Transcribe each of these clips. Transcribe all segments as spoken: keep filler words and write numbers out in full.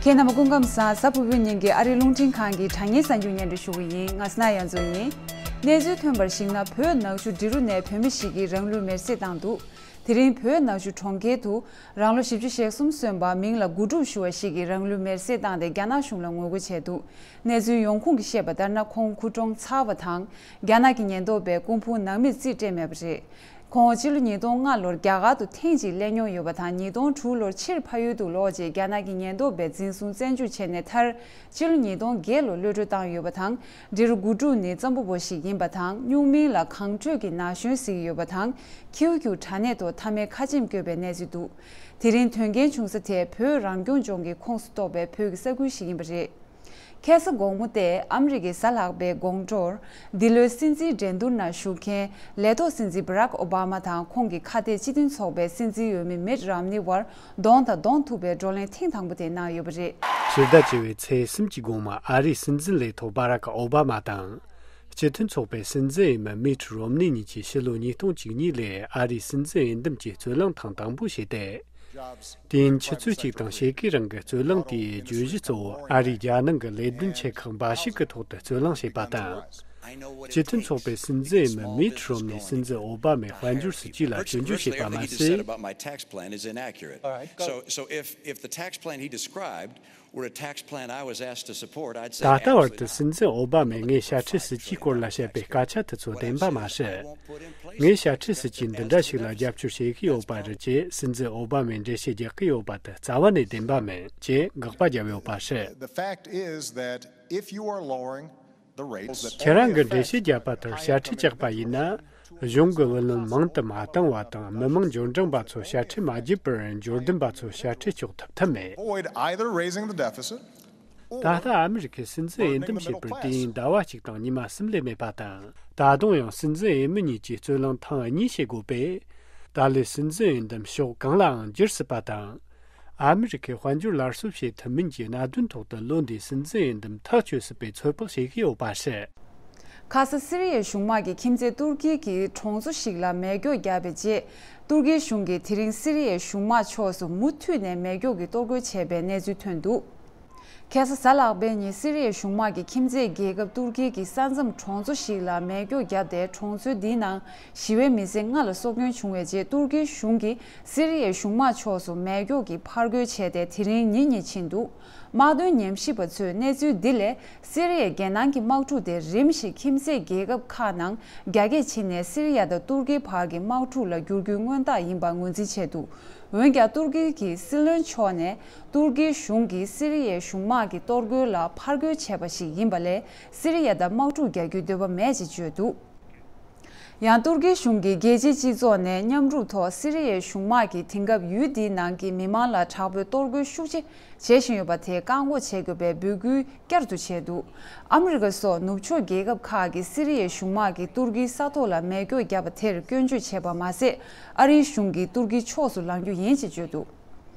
ཁྱེད་རྣམ་པ་སྐུ་ཁམས་བཟང་། གཟའ་ཕུར་བུའི་ཉིན་གྱི་ཨ་རིའི་རླུང་འཕྲིན་ཁང་གི་དྲ་བརྙན་གསར་འགྱུར་སྙན་སྒྲོན་ཞུ་གི་ཡིན། ང་སྣ་ཡང་ཚོ་ཡིན། གནས་ཚུལ་ཐོན་པར་གཞིགས་ན། བོད་ནག་ཆུ་འབྲི་རུ་ནས་བོད་མི་ཞིག་གིས་རང་ལུས་མེར་སྲེག་བཏང་འདུག་དེ་རིང་བོད་ནག་ཆུ་གྲོང་ཁྱེར་དུ་རང་ལོ་བཞི་བཅུ་ཞེ་གསུམ་སོན་པ་མིང་ལ་དགུ་ཕྲུག་ཞུ་བ་ཞིག་གིས་རང་ལུས་མེར་སྲེག་བཏང་སྟེ་རྒྱ་ནག་གཞུང་ལ་ངོ་རྒོལ་བྱས་འདུག་གནས་ཚུལ་ཡོང་ཁུངས་ཀྱིས་བཤད་པ་ལྟར་ན། ཁོང་ཁུ་གྲོངས་ཚར་བ་དང་། རྒྱ་ནག་གི་ཉེན་རྟོག་པས་སྐུ་ཕུང་ནང་མིར་རྩིས་སྤྲད་མེད་པ་རེད། ཁོང་སྤྱི་ལོ་ཉིས་སྟོང་ལྔ་ལོར་རྒྱ་གར་དུ་ཐེངས་གཅིག་སླེབས་མྱོང་ཡོད་པ་དང་། ཉིས་སྟོང་དྲུག་ལོར་ཕྱིར་ཕ་ཡུལ་དུ་ལོག་རྗེས་རྒྱ་ནག་གི་ཉེན་རྟོག་པས་འཛིན་བཟུང་བཙོན་འཇུག་བྱས་ནས་མཐར་སྤྱི་ལོ་ཉིས་སྟོང་བརྒྱད་ལོར་གློད་བཀྲོལ་བཏང་ཡོད་པ་དང་། འབྲི་རུ་དགུ་ཕྲུག་ནི་གཙང་པོ་བོ་ཞིག་ཡིན་པ་དང་། སྨྱུག་མིང་ལ་གངས་ཁྲོད་ཀྱི་ན་གཞོན་ཟེར་གྱི་ཡོད་པ་དང་། ཁྱེའུ་ཁྱེའུ་དྲ་གནས་ཐོག་མཐའ་མའི་ཁ་ཆེམས་བཀོད་པའི་གནས་ཚུལ་འདུག་དེ་རིང་དོན་རྐྱེན་བྱུང་ས་དེ་བོད་རང་སྐྱོང་ལྗོངས་ཀྱི་ཁོངས་སུ་གཏོགས་པའི་བོད་ཀྱི་ས་ཁུལ་ཞིག་ཡིན་པ་རེད། ཁ་སང་དགོང་མོ་སྟེ་ཨ་མི་རི་ཀའི་གཟའ་ལྷག་པའི་དགོང་དྲོར། འདི་ལོའི་སྲིད་འཛིན་འགྲན་བསྡུར་ནང་ཞུགས་མཁན་ལས་ཐོག་སྲིད་འཛིན་བྷ་རག་ཨོ་བྷ་མ་དང་ཁོང་གི་ཁ་གཏད་སྤྱི་མཐུན་ཚོགས་པའི་སྲིད་འཛིན་འོས་མི་མིད་རམ་ནི་བར་གདོང་དང་གདོང་ཐུག་པའི་བགྲོ་གླེང་ཐེངས་དང་པོ་དེ་གནང་ཡོད་པ་རེད། ཕྱི་ཟླ་བཅུ་བའི་ཚེས་གསུམ་གྱི་དགོང་མོ་ཨ་རིའི་སྲིད་འཛིན་ལས་ཐོག་བྷ་རག་ཨོ་བྷ་མ་དང་། སྤྱི་མཐུན་ཚོགས་པའི་སྲིད་འཛིན་འོས་མི་མིད་རོམ་ནི་གཉིས་ཀྱིས་ཕྱི་ལོ་ཉིས་སྟོང་བཅུ་གཉིས་ལོའི་ཨ་རིའི་སྲིད་འཛིན་འོས་འདེམས་ཀྱི་རྩོད་གླེང་ཐེངས་དང་པོ་བྱས་ཏེ། དུས་ཡུན་ཆུ་ཚོད་གཅིག་དང་ཕྱེད་ཀའི་རིང་གི་རྩོད་གླེང་དེའི་བརྗོད་གཞི་གཙོ་བོ་ཨ་རིའི་རྒྱལ་ནང་གི་ལས་དོན་ཆེ་ཁག་འབའ་ཞིག་གི་ཐོག་ཏུ་རྩོད་གླེང་བྱས་པ་དང་། སྤྱི་མཐུན་ཚོགས་པའི་སྲིད་འཛིན་འོས་མི་མིད་རོམ་ནི་སྲིད་འཛིན་ཨོ་བྷ་མའི་དཔལ་འབྱོར་སྲིད་ཇུས་ལ་སྐྱོན་བརྗོད་བྱས་པ་མ་ཟད། All right, go ahead. So, so if, if the tax plan he described were a tax plan I was asked to support, I'd say ད་ལྟ་བར་དུ་absolutely not. སྲིད་འཛིན་ཨོ་བྷ་མས་ངས་དཔྱ་ཁྲལ་སྲིད་ཇུས་སྐོར་ལ་བཤད་པའི་སྐད་ཆ་དེ་ཚོ་བདེན་པ་མ་རེད། ངས་དཔྱ་ཁྲལ་སྲིད་ཇུས་འདི་འདྲ་ཞིག་ལ་རྒྱབ་སྐྱོར་བྱེད་ཀྱི་ཡོད་པ་རེད་ཅེས་སྲིད་འཛིན་ཨོ་བྷ་མས་འགྲེལ་བཤད་རྒྱག་གི་ཡོད་པ་དེ་རྩ་བ་ནས་བདེན་པ་མིན་ཅེས་དགག་པ་བརྒྱབ་ཡོད་པ་རེད། The fact is that if you are lowering the rates that ཁྱེད་རང་གིས་འགྲེལ་བཤད་བརྒྱབ་པ་ལྟར་དཔྱ་ཁྲལ་བཅག་པ་ཡིན་ན། གཞུང་གི་བུ་ལོན་མང་དུ་མ་བཏང་བ་དང་། མི་མང་འབྱོར་འབྲིང་པ་ཚོ་དཔྱ་ཁྲལ་མ་བརྒྱབ་པར་འབྱོར་ལྡན་པ་ཚོ་དཔྱ་ཁྲལ་གཅོག་ཐུབ་ཐབས་མེད། Avoid either raising the deficit. ད་ལྟ་ཨ་མི་རི་ཁའི་སྲིད་འཛིན་འོས་འདེམས་བྱེད་པར་དུས་ཡུན་ཟླ་བ་གཅིག་དང་ཉི་མ་གསུམ་ལས་མེད་པ་དང་། ད་དུང་ཡང་སྲིད་འཛིན་འོས་མི་གཉིས་ཀྱིས་རྩོད་གླེང་ཐེངས་གཉིས་བྱེད་དགོས་པས། ད་ལོའི་སྲིད་འཛིན་འོས་འདེམས་ཕྱོགས་གང་ལའང་འགྱུར་སྲིད་པ་དང་། ཨ་མི་རི་ཁའི་དཔལ་འབྱོར་སླར་གསོ་བྱེད་ཐུབ་མིན་གྱི་གནད་དོན་ཐོག་ཏུ་ལོ་འདིའི་སྲིད་འཛིན་འོས་འདེམས་ཐག་གཅོད་སྲིད་པའི་ཚོད་དཔག་བྱེད་ཀྱི་ཡོད་པ་རེད། ཁ་ས་སི་རི་ཡའི་གཞུང་དམག་གི་ཁྱིམ་མཚེས་ཏུར་ཀི་གི་གྲོང་ཚོ་ཞིག་ལ་མེ་སྒྱོགས་བརྒྱབ་པའི་རྗེས། ཏུར་ཀིའི་གཞུང་གིས་དེ་རིང་སི་རི་ཡའི་གཞུང་དམག་ཕྱོགས་སུ་མུ་མཐུད་ནས་མེ་སྒྱོགས་ཀྱིས་གཏོར་རྒོལ་བྱས་པའི་གནས་ཚུལ་ཐོན་འདུག་ཁ་སང་གཟའ་ལྷག་པའི་ཉིན་སི་རི་ཡའི་གཞུང་དམག་གིས་ཁྱིམ་མཚེས་རྒྱལ་ཁབ་ཏུར་ཀི་གི་ས་མཚམས་གྲོང་ཚོ་ཞིག་ལ་མེ་སྒྱོགས་བརྒྱབ་སྟེ། གྲོང་ཚོའི་འདིའི་ནང་ཞི་བའི་མི་སེར་ལྔ་ལ་སྲོག་སྐྱོན་བྱུང་བའི་རྗེས། ཏུར་ཀིའི་གཞུང་གིས་སི་རི་ཡའི་གཞུང་དམག་ཕྱོགས་སུ་མེ་སྒྱོགས་ཀྱིས་ཕར་རྒོལ་བྱས་ཏེ། དེ་རིང་ཉིན་གཉིས་ཕྱིན་འདུག་དམག་དོན་ཉམས་ཞིབ་པ་ཚོས་གནས་ཚུལ་འདི་ལས། སི་རི་ཡའི་རྒྱལ་ནང་གི་དམག་འཁྲུག་དེ་རིམ་བཞིན་ཁྱིམ་མཚེས་རྒྱལ་ཁབ་ཁག་ནང་རྒྱ་སྐྱེད་ཕྱིན་ནས། སི་རི་ཡ་དང་ཏུར་ཀིའི་བར་གྱི་དམག་འཁྲུག་ལ་འགྱུར་རྒྱུའི་མངོན་རྟགས་ཡིན་པ་ངོས་འཛིན་བྱས་འདུག་འོན་ཀྱང་། ཏུར་ཀི་གི་སྲིད་བློན་མཆོག་ནས། ཏུར་ཀིའི་གཞུང་གིས་སི་རི་ཡའི་གཞུང་དམག་གི་གཏོར་རྒོལ་ལ་ཕར་རྒོལ་བྱས་པ་ཞིག་ཡིན་པ་ལས། སི་རི་ཡ་དང་དམག་འཁྲུག་རྒྱག་རྒྱུའི་འདོད་པ་མེད་ཅེས་བརྗོད་འདུག་ཡང་། ཏུར་ཀིའི་གཞུང་གིས་རྒྱལ་སྤྱིའི་སྤྱི་ཚོགས་ནས་མཉམ་རུབ་ཐོག་སི་རི་ཡའི་གཞུང་དམག་གིས་དེང་སྐབས་ཡུལ་འདིའི་ནང་གི་མི་མང་ལ་དྲག་པོའི་གཏོར་རྒོལ་ཤུགས་ཆེ་བྱེད་བཞིན་ཡོད་པ་དེ་བཀག་འགོག་བྱེད་དགོས་པའི་འབོད་སྐུལ་བསྐྱར་དུ་བྱས་འདུག་ཨ་མི་རི་ཀ་སོགས་ནུབ་ཕྱོགས་རྒྱལ་ཁབ་ཁག་གིས་སི་རི་ཡའི་གཞུང་དམག་གིས་ཏུར་ཀིའི་ས་ཐོག་ལ་མེ་སྒྱོགས་བརྒྱབ་པ་དེར་སྐྱོན་བརྗོད་བྱས་པ་མ་ཟད། ཨ་རིའི་གཞུང་གིས་ཏུར་ཀིའི་ཕྱོགས་སུ་ལངས་རྒྱུ་ཡིན་ཅེས་བརྗོད་འདུག་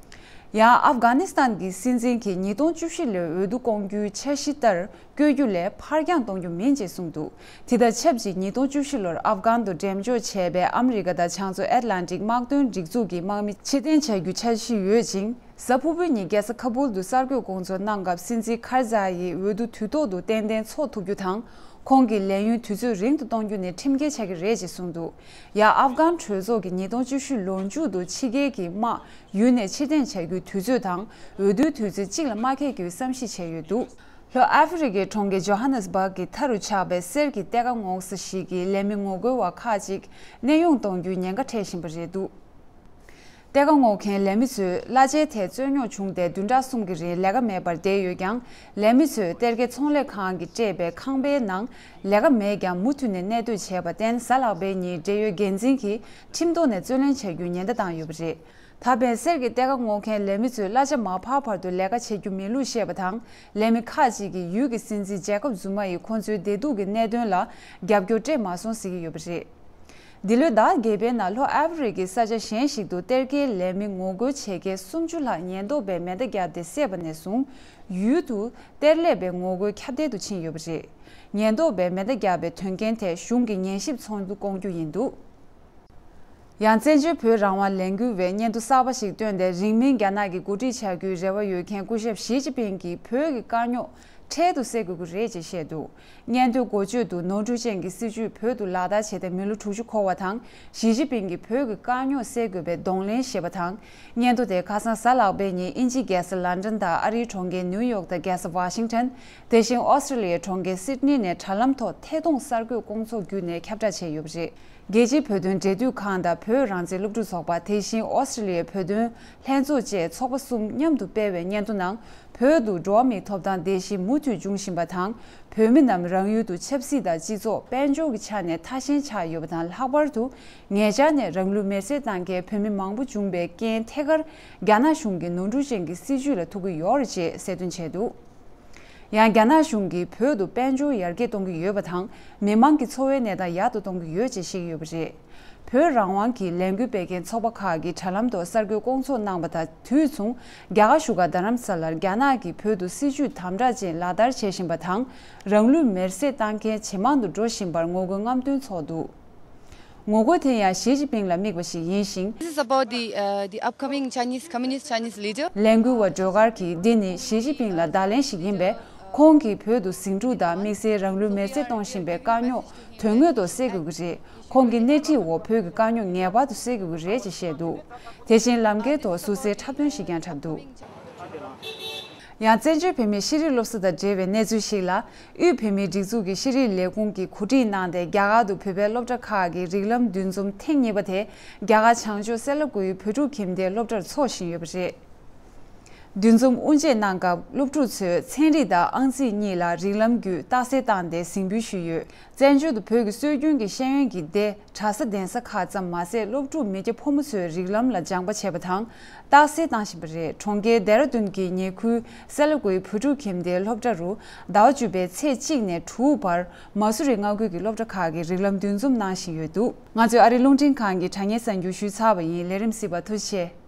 ཡང་། ཨབ་གྷ་ནི་སི་ཐན་གྱི་སྲིད་འཛིན་གྱིས་ཉིས་སྟོང་བཅུ་བཞི་ལོའི་འོས་བསྡུ་སྐོང་རྒྱུའི་འཆར་གཞི་ལྟར། བསྐྱོད་རྒྱུ་ལས་ཕར་འགྱངས་གཏོང་རྒྱུ་མིན་ཅེས་གསུངས་འདུག་དེ་དང་ཆབས་ཅིག་ཉིས་སྟོང་བཅུ་བཞི་ལོར་ཨབ་གྷན་དུ་འགྲེམས་འཇོག་བྱས་པའི་ཨ་མི་རི་ཀ་དང་བྱང་མཚོ་ཨེཊ་ལན་ཀྲིག་དམག་དོན་སྒྲིག་འཛུགས་ཀྱི་དམག་མི་ཕྱིར་འཐེན་བྱ་རྒྱུའི་འཆར་གཞི་ཡོད་ཅིང་། གཟའ་ཕུར་བུའི་ཉིན་རྒྱལ་ས་ཁ་པུལ་དུ་གསར་འགོད་སྐོང་ཚོགས་གནང་སྐབས། སྲིད་འཛིན་ཁར་ཛའི་འོས་བསྡུ་དུས་ཐོག་ཏུ་ཏན་ཏན་འཚོགས་ཐུབ་རྒྱུ་དང་། ཁོང་གི་ལས་ཡུན་དུས་ཚོད་རིང་དུ་གཏོང་རྒྱུ་ནི་ཁྲིམས་འགལ་ཆགས་ཀྱི་རེད་ཅེས་གསུངས་འདུག་ཡང་། ཨབ་གྷན་གྲོས་ཚོགས་ཀྱིས་ཉིས་སྟོང་བཅུ་བཞི་ལོ་མཇུག་ཏུ་ཕྱི་རྒྱལ་གྱི་དམག་ཡུལ་ནས་ཕྱིར་འཐེན་བྱ་རྒྱུའི་དུས་ཚོད་དང་། འོས་བསྡུའི་དུས་ཚོད་གཅིག་ལ་མ་འཁེལ་རྒྱུའི་བསམ་གཞིག་བྱས་ཡོད་འདུག་ལྷོ་ཨ་ཧྥེ་རི་ཁའི་གྲོང་ཁྱེར་ཇོ་ཧ་ནེ་སི་སྦག་གི་མཐའ་རུ་ཆགས་པའི་གསེར་གྱི་གཏེར་ཁ་སྔོག་ས་ཞིག་གིས་ལས་མི་ངོ་རྒོལ་བ་ཁག་ཅིག་གནས་དབྱུང་གཏོང་རྒྱུའི་ཉེན་ཁ་འཕྲད་བཞིན་པ་རེད་འདུག་གཏེར་ཁ་སྔོག་མཁན་ལས་མི་ཚོས་གླ་ཆའི་ཐད་རྩོད་རྙོག་བྱུང་སྟེ། བདུན་ཕྲག་གསུམ་གྱི་རིང་ལས་ཀ་མེད་པར་བསྡད་ཡོད་ཀྱང་། ལས་མི་ཚོས་གཏེར་ཁའི་ཚོང་ལས་ཁང་གིས་སྤྲད་པའི་ཁང་པའི་ནང་ལས་ཀ་མེད་ཀྱང་། མུ་མཐུད་ནས་གནས་སྡོད་བྱས་པར་བརྟེན། གཟའ་ལྷག་པའི་ཉིན་འབྲེལ་ཡོད་འགན་འཛིན་གྱིས་ཁྲིམས་ཐོག་ནས་རྩོད་ལེན་བྱ་རྒྱུའི་ཉེན་བརྡ་བཏང་ཡོད་པ་རེད། ད་ཕན་གསེར་གྱི་གཏེར་ཁ་སྔོག་མཁན་ལས་མི་ཚོས་གླ་ཆ་མ་འཕར་བར་དུ་ལས་ཀ་བྱེད་རྒྱུ་མེད་ལུགས་བཤད་པ་དང་། ལས་མི་ཁག་ཅིག་གིས་ཡུལ་གྱི་སྲིད་འཛིན་ཇེ་ཀོབ་ཛུ་མ་ཡིས་ཁོ་ཚོའི་བདེ་སྡུག་གི་གནད་དོན་ལ་རྒྱབ་སྐྱོར་སྤྲད་མ་སོང་ཟེར་གྱི་ཡོད་པ་རེད། འདི་ལོའི་ཟླ་བརྒྱད་པའི་ནང་ལྷོ་ཨ་ཧྥེ་རི་ཁའི་ས་ཆ་གཞན་ཞིག་ཏུ་གཏེར་ཁའི་ལས་མི་ངོ་རྒོལ་བྱེད་མཁན་སུམ་ཅུ་ལྷག་ཉེན་རྟོག་པས་མེ་མདའ་བརྒྱབ་སྟེ་བསད་པ་ནས་བཟུང་། ཡུལ་དུ་གཏེར་ལས་པའི་ངོ་རྒོལ་ཁྱབ་གདལ་དུ་ཕྱིན་ཡོད་པ་རེད། ཉེན་རྟོག་པས་མེ་མདའ་བརྒྱབ་པའི་དོན་རྐྱེན་ཐད་གཞུང་གིས་ཉན་ཞིབ་ཚོགས་འདུ་སྐོང་རྒྱུ་ཡིན་འདུག་ཡང་བཙན་བྱོལ་བོད་རང་དབང་ལས་འགུལ་བས་སྙན་ཐོ་གསར་པ་ཞིག་བཏོན་ཏེ། རིང་མིན་རྒྱ་ནག་གི་འགོ་ཁྲིད་བྱ་རྒྱུའི་རེ་བ་ཡོད་མཁན་སྐུ་ཞབས་ཞི་ཅིན་ཕིང་གིས་བོད་ཀྱི་དཀའ་རྙོག་འཕྲལ་དུ་སེལ་དགོས་ཀྱི་རེད་ཅེས་བཤད་འདུག་སྙན་ཐོའི་འགོ་བརྗོད་དུ། ནོར་འཁྲུལ་ཅན་གྱི་སྲིད་བྱུས་བོད་དུ་ལག་བསྟར་བྱས་ཏེ་མི་ལོ་དྲུག་ཅུ་འཁོར་བ་དང་། ཞི་ཅིན་ཕིང་གིས་བོད་ཀྱི་དཀའ་རྙོག་སེལ་དགོས་པའི་གདོང་ལེན་ཞེས་པ་དང་། སྙན་ཐོ་དེ་ཁ་སང་གཟའ་ལྷག་པའི་ཉིན་དབྱིན་ཇིའི་རྒྱལ་ས་ལན་ཀྲན་དང་། ཨ་རིའི་གྲོང་ཁྱེར་ནིའུ་ཡོག་དང་རྒྱལ་ས་ཝ་ཤིང་ཊོན། དེ་བཞིན་ཨོ་སི་ཀྲི་ལི་ཡའི་གྲོང་ཁྱེར་སིད་ནི་ནས་དྲ་ལམ་ཐོག་ཐད་གཏོང་གསར་འགོད་སྐོང་ཚོགས་བརྒྱུད་ནས་ཁྱབ་བསྒྲགས་བྱས་ཡོད་པ་རེད། རྒྱལ་སྤྱིའི་བོད་དོན་འབྲེལ་མཐུད་ཁང་དང་། བོད་རང་བཙན་སློབ་ཕྲུག་ཚོགས་པ། དེ་བཞིན་ཨོ་སི་ཀྲི་ལི་ཡའི་བོད་དོན་ལྷན་ཚོགས་བཅས་ཚོགས་པ་གསུམ་མཉམ་དུ་སྤེལ་བའི་སྙན་ཐོ་ནང་། བོད་དུ་འགྲོ་བ་མིའི་ཐོབ་ཐང་བརྡལ་བཤིག་མུ་མཐུད་འབྱུང་བཞིན་པ་དང་། བོད་མི་རྣམས་རང་ཡུལ་དུ་ཆབ་སྲིད་དང་སྤྱི་ཚོགས། དཔལ་འབྱོར་གྱི་ཆ་ནས་ཐ་ཞན་ཆགས་ཡོད་པ་དང་། ལྷག་པར་དུ་ཉེ་ཆར་ནས་རང་ལུས་མེར་སྲེག་བཏང་མཁན་བོད་མི་མང་པོ་བྱུང་བའི་རྐྱེན། ཐད་ཀར་རྒྱ་ནག་གཞུང་གི་ནོར་འཁྲུལ་ཅན་གྱི་སྲིད་བྱུས་ལ་ཐུག་གི་ཡོད་རེད་ཅེས་གསལ་སྟོན་བྱས་འདུག་ཡང་རྒྱ་ནག་གཞུང་གིས་བོད་དུ་དཔལ་འབྱོར་ཡར་རྒྱས་གཏོང་གི་ཡོད་པ་དང་། མི་མང་གི་འཚོ་བའི་གནས་སྟངས་ཡག་ཏུ་གཏོང་གི་ཡོད་ཅེས་བཤད་ཀྱི་ཡོད་པ་རེད། བོད་རང་དབང་གི་ལས་འགུལ་སྤེལ་མཁན་ཚོགས་པ་ཁག་གིས་དྲ་ལམ་ཐོག་གསར་འགོད་སྐོང་ཚོགས་གནང་བ་དང་། དུས་མཚུངས་རྒྱ་གར་བཞུགས་སྒར་རྡ་རམ་ས་ལར་རྒྱ་ནག་གིས་བོད་དུ་སྲིད་བྱུས་དམ་དྲག་ཅན་ལག་བསྟར་བྱེད་བཞིན་པ་དང་། རང་ལུས་མེར་སྲེག་བཏང་མཁན་ཇེ་མང་དུ་འགྲོ་བཞིན་པར་ངོ་རྒོལ་རྔམ་སྟོན་ཚོགས་འདུ། ངོ་རྒོལ་དེ་ཡང་ཞི་ཅིན་ཕིང་ལ་དམིགས་པ་ཞིག་ཡིན་ཞིང་། This is about the, uh, the upcoming Chinese, Communist Chinese leader. ལས་འགུལ་བ་སྒྲོལ་དཀར་གྱིས། འདི་ནི་ཞི་ཅིན་ཕིང་ལ་བརྡ་ལན་ཞིག་ཡིན་པས། ཁོང་གིས་བོད་དུ་ཟིང་འཁྲུག་དང་དམིགས་བསལ་རང་ལུས་མེར་སྲེག་གཏོང་བཞིན་པའི་དཀའ་རྙོག་དོན་དངོས་ཐོག་སེལ་དགོས་ཀྱི་རེད། ཁོང་གི་སྣེ་ཁྲིད་འོག་བོད་ཀྱི་དཀའ་རྙོག་ངེས་པར་དུ་སེལ་དགོས་ཀྱི་རེད་ཅེས་བཤད་འདུག་དེ་བཞིན་ལམ་ཁའི་ཐོག་ཟུར་ཟའི་འཁྲབ་སྟོན་ཞིག་ཀྱང་འཁྲབ་འདུག་ཡང་བཙན་བྱོལ་བོད་མིའི་ཤེས་རིག་སློབ་གསོ་དང་འབྲེལ་བའི་གནས་ཚུལ་ཞིག་ལ། དབུས་བོད་མིའི་སྒྲིག་འཛུགས་ཀྱི་ཤེས་རིག་ལས་ཁུངས་ཀྱིས་གོ་སྒྲིག་གནང་སྟེ། རྒྱ་གར་དུ་བོད་པའི་སློབ་གྲྭ་ཁག་གི་རིགས་ལམ་འདུ་འཛོམས་ཐེངས་གཉིས་པ་དེ། རྒྱ་གར་བྱང་ཕྱོགས་སེ་ལ་ཀུའི་བོད་ཕྲུག་ཁྱིམ་སྡེའི་སློབ་གྲྭར་འཚོགས་བཞིན་ཡོད་པ་རེད། འདུ་འཛོམས་དབུ་འབྱེད་གནང་སྐབས། སློབ་ཕྲུག་ཚོས་ཚན་རིག་དང་ཨང་རྩིས་གཉིས་ལ་རིགས་ལམ་བརྒྱུད་རྟགས་གསལ་བཏང་སྟེ་གཟིགས་འབུལ་ཞུས་ཡོད། བཙན་བྱོལ་དུ་བོད་ཀྱི་སྲོལ་རྒྱུན་གྱི་ཤེས་ཡོན་གྱི་སྡེ། གྲྭ་ས་གདན་ས་ཁག་ཙམ་མ་ཟད། སློབ་ཕྲུག་མི་སྐྱ་ཕོ་མོ་ཚོས་རིགས་ལམ་ལ་སྦྱངས་པ་བྱས་པ་དང་། རྟགས་གསལ་བཏང་བཞིན་པ་རེད། གྲོང་ཁྱེར་ལྡེ་ར་ལྡུན་གྱི་ཉེ་ཁུལ་སེ་ལ་ཀུའི་བོད་ཕྲུག་ཁྱིམ་སྡེའི་སློབ་གྲྭ་རུ། ཟླ་བ་བཅུ་པའི་ཚེས་གཅིག་ནས་དྲུག་བར། མ་སུ་རི་མངའ་ཁུལ་གྱི་སློབ་གྲྭ་ཁག་གིས་རིགས་ལམ་འདུ་འཛོམས་གནང་བཞིན་ཡོད་འདུག་ང་ཚོས་ཨ་རིའི་རླུང་འཕྲིན་ཁང་གི་དྲ་བརྙན་གསར་འགྱུར་ཞུས་ཚར་བ་ཡིན། ལས་རིམ་གཟིགས་པར་ཐུགས་རྗེ་ཆེ།